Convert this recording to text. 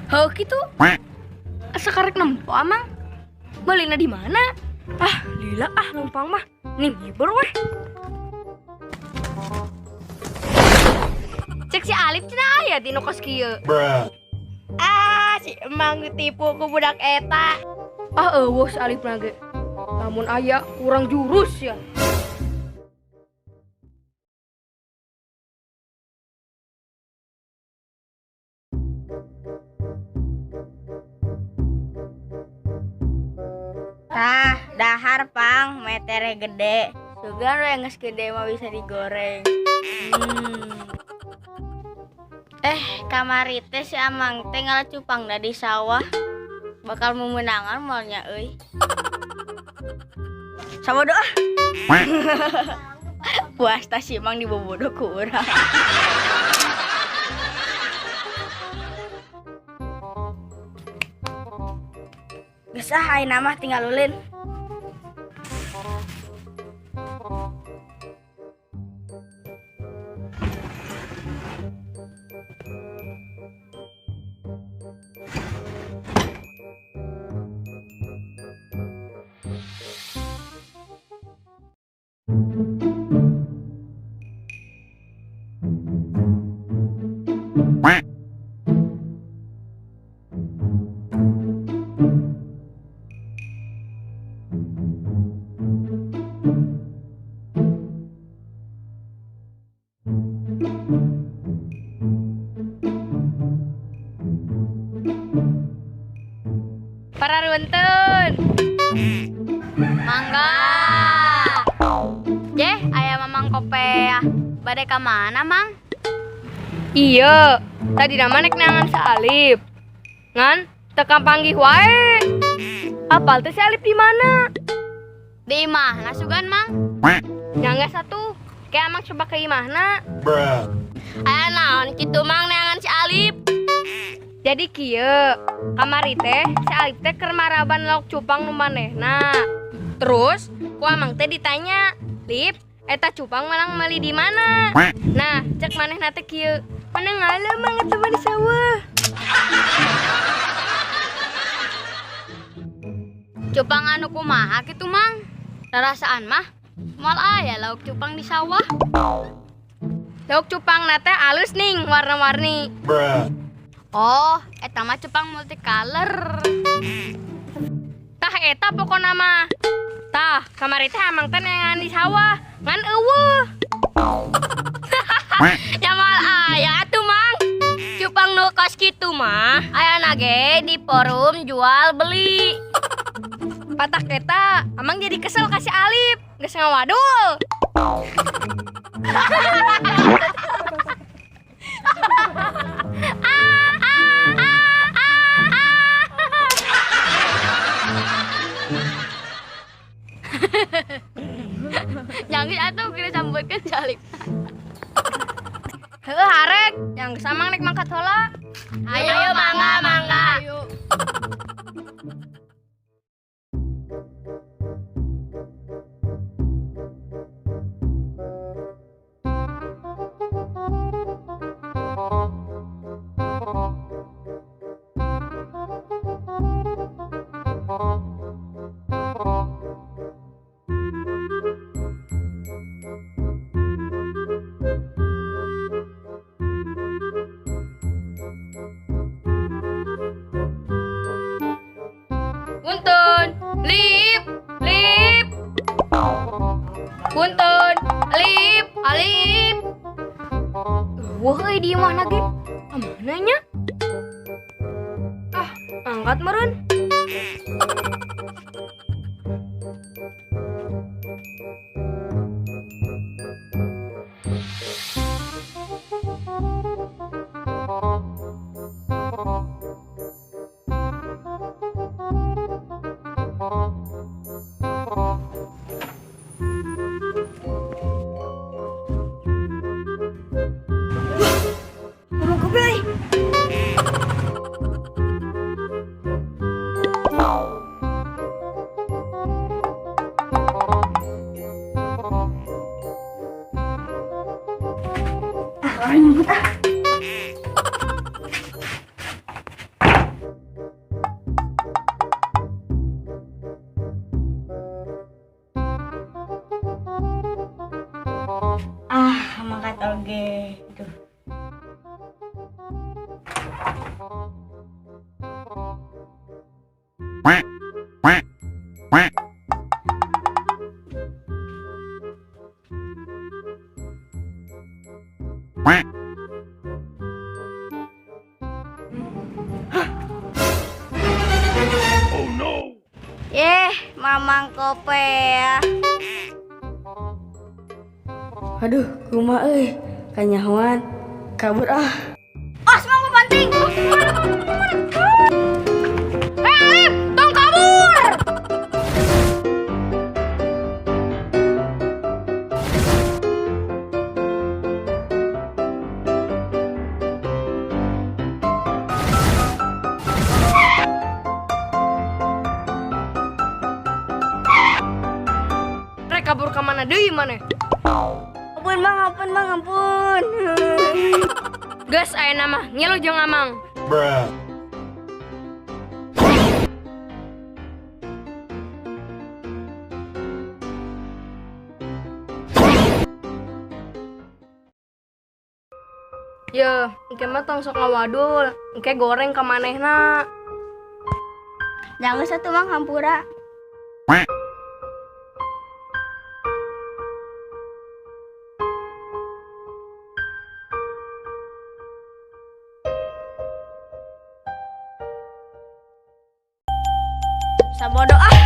Heuh kitu. Asa karek nempo amang. Meulina di mana? Ah, lila ah numpang mah. Nih ngibur weh. Cek si Alip cenah aya di nu kos kieu. Ah, si emang ditipu ku budak eta. Ah, eueuh si Alip na ge. Lamun aya kurang jurus ya. Tah, dahar pang metere gede. Sugan we geus gede mah bisa digoreng. Kamari teh si Amang teh ngala cupang da di sawah. Bakal memenangan moalnya euy. Sabodo ah. Puas tah si Mang dibobodo ku urang. Geus ah, ayeuna mah tinggal ulin. Para runtun. Mangga. Jeh, aya Mamang Kopea. Bade ka mana, Mang? Iya, tadi nama nek neangan si Alip. Ngan, teu panggih wae. Apal teh si Alip di mana? Di imahna sugan, Mang? Nyangga satu. Kayak Amang coba ke imahna. Aya naon kitu Mang neangan si Alip? Jadi kieu, kamari teh si Alip teh keur maraban lauk cupang nu manehna. Terus ku Amang teh ditanya, "Lip, eta cupang malang meuli di mana?" Nah, cek manehna teh kieu, "Mana ngala Mang eta mah di sawah." Cupang anu kumaha kitu Mang? Rarasaan mah moal aya lauk cupang di sawah. Lauk cupang na teh alus ning warna-warni. Oh, eta mah cupang multicolor. Tah eta pokona mah. Tah, kamari teh Amang teh neangan di sawah, ngan eueuh. Ya moal aya atuh Mang. Cupang nu kos kitu mah ayana ge di forum jual beli. Patak eta, Amang jadi kesel ka si Alip, geus ngawadul. Nyangis atuh kira sambutkeun si Alip. Heuh harek, yang geus Amang nek mangkat heula. Ayo mangga mangga. Ayo. Punten, Lip, Lip. Punten, Alip, Alip. Wah, euy di imahna ge. Mana nya? Ah, angkat meureun. Yeh, Mamang Kopea. Aduh, kumaha euy? Kanyahoan. Kabur ah. Os, Mang papanting. Hei Alif, tong kabur! Rek kabur ka mana deui maneh? Ampun, Mang, ampun, Mang, ampun. Geus aya mah ngilu jeung Amang. Bruh. Ye, engke mah tong sok ngawadul, engke goreng ka manehna. Jangan satu, Mang, hampura. Sabodo ah.